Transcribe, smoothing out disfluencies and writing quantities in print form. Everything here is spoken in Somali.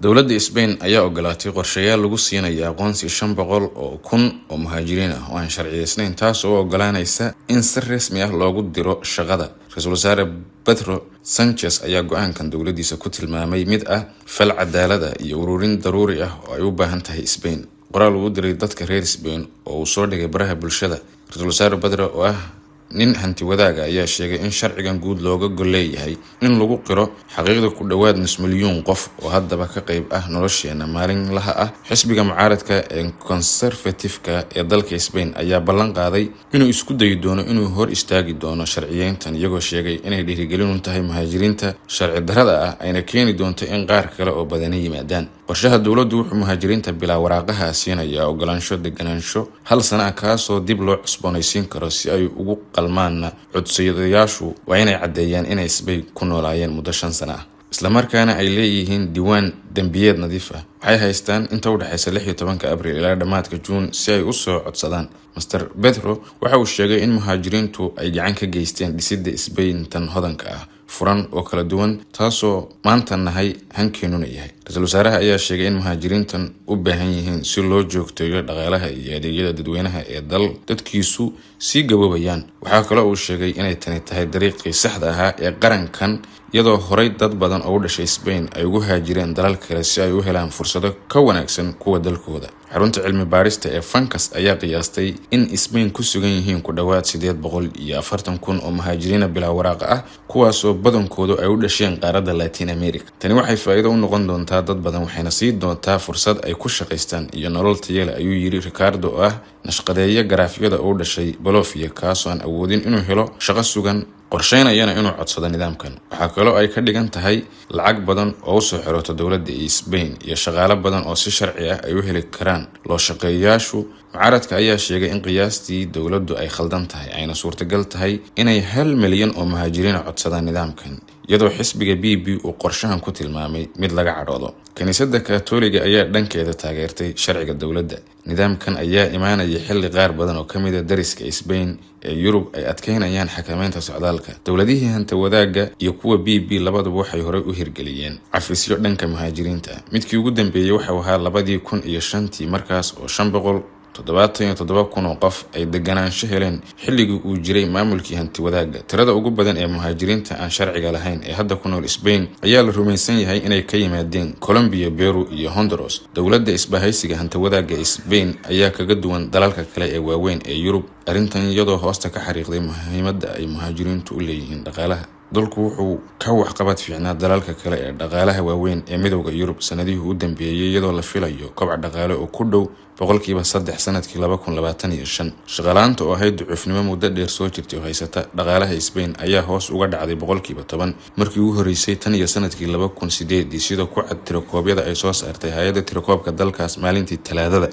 Dowladda Spain ayaa ogolaatay qorshayaal lagu siinayo aqoonsi 500,000 oo muhaajiriin ah oo aan sharciyeysnayn, taas oo u ogolaanaysa in si rasmi ah loogu diro shaqada. Ra-iisul wasaare Pedro Sanchez ayaa go-aankan dowladiisa ku tilmaamay mid ah fal cadaalad ah iyo ururin daruuri ah oo ay u baahan tahay Spain. Qoraal uu u diray dadka reer Spain oo uu soo dhigay baraha bulshada, ra-iisul wasaare Pedro oo ah nin hanti wadaaga ayaa sheegay in sharcigan guud looga gol leeyahay in lagu qiro xaqiiqda ku dhowaad nus milyuun qof oo haddaba ka qayb ah nolosheena maalinlaha ah. Xisbiga mucaaradka ee Conservative-ka ee dalka Spain ayaa ballan qaaday inuu isku dayi doono inuu hor istaagi doono sharciyeyntan, iyagoo sheegay inay dhiirigelin u tahay muhaajiriinta sharci darrada ah, ayna keeni doonto in qaar kale oo badani yimaadaan. Qorshaha dowladdu wuxuu muhaajiriinta bilaa waraaqaha siinaya ogolaansho deganaansho hal sana ah, kaasoo dib loo cusboonaysiin karo. Si ay ugu qalmaanna, codsadayaashu waa inay caddeeyaan inay Spain ku noolaayeen muddo 5 sano ah, islamarkaana ay leeyihiin diiwaan dembiyeed nadiif ah. Waxay haystaan inta u dhexaysa 16-ka Abriil ilaa dhammaadka Juun si ay usoo codsadaan. Mister Pedro waxa uu sheegay in muhaajiriintu ay gacan ka geysteen dhisidda Spain tan hodanka ah, furan oo kala duwan, taasoo maanta nahay hankeenuna yahay. Ra-iisul wasaaraha ayaa sheegay in muhaajiriintan u baahan yihiin si loo joogteeyo dhaqaalaha iyo adeegyada dadweynaha ee dal dadkiisu sii gaboobayaan. Waxaa kaloo uu sheegay inay tani tahay dariiqii saxda ahaa ee qarankan, iyadoo horey dad badan oo u dhashay Spain ay ugu haajireen dalal kale si ay u helaan fursado ka wanaagsan kuwa dalkooda. Xarunta cilmi baarista ee Funcas ayaa qiyaastay in Spain ku sugan yihiin ku dhowaad 840,000 oo muhaajiriina bilaa waraaqa ah, kuwaasoo badankoodu ay u dhasheen qaaradda Latin America. Tani waxay faa'iido u noqon doontaa dad badan, waxayna sii doontaa fursad ay ku shaqaystaan iyo nolol tayale, ayuu yiri Ricardo oo ah nashqadeeya garaafyada oo u dhashay Bolivia, kaasoo aan awoodin inuu helo shaqo sugan, qorsheynayana inuu codsado nidaamkan. Waxaa kaloo ay ka dhigan tahay lacag badan oo usoo xirooto dowladda iyo Spain iyo shaqaale badan oo si sharci ah ay u heli karaan loo shaqeeyayaashu. Mucaaradka ayaa sheegay in qiyaastii dowladdu ay khaldan tahay, ayna suurtagal tahay inay 1 milyan oo muhaajiriina codsadaan nidaamkan, iyadoo xisbiga PP uu qorshahan ku tilmaamay mid laga cadhoodo. Kiniisadda Katoliga ayaa dhankeeda taageertay sharciga dowladda. Nidaamkan ayaa imaanaya xilli qaar badan oo kamid a dariska Spain ee Yurub ay adkeynayaan xakameynta socdaalka. Dowladihii hanta wadaagga iyo kuwa PP labaduba waxay horey u hirgeliyeen cafisyo dhanka muhaajiriinta. Midkii ugu dambeeyey waxau ahaa 2005-tii, markaas oo 577,000 oo qof ay deganaansho heleen xilligii uu jiray maamulkii hanti wadaagga. Tirada ugu badan ee muhaajiriinta aan sharciga lahayn ee hadda ku nool Spain ayaa la rumaysan yahay inay ka yimaadeen Colombia, Peru iyo Honduras. Dowladda isbahaysiga hanti wadaagga Spain ayaa kaga duwan dalalka kale ee waaweyn ee Yurub arrintan, iyadoo hoosta ka xariiqday muhiimadda ay muhaajiriintu u leeyihiin dhaqaalaha dalku. Wuxuu ka waxqabad fiicnaa dalalka kale ee dhaqaalaha waaweyn ee Midowda Yurub sanadihii u dambeeyey, iyadoo la filayo kobac dhaqaale oo ku dhow 3% sanadkii 2025. Shaqalaanta oo ahayd ducuufnimo muddo dheer soo jirtay oo haysata dhaqaalaha Spain ayaa hoos uga dhacday 10% markii ugu horreysay tan iyo sanadkii 2008-dii, sida ku cad tirakoobyada ay soo saartay hay-adda tirakoobka dalkaas maalintii Talaadada.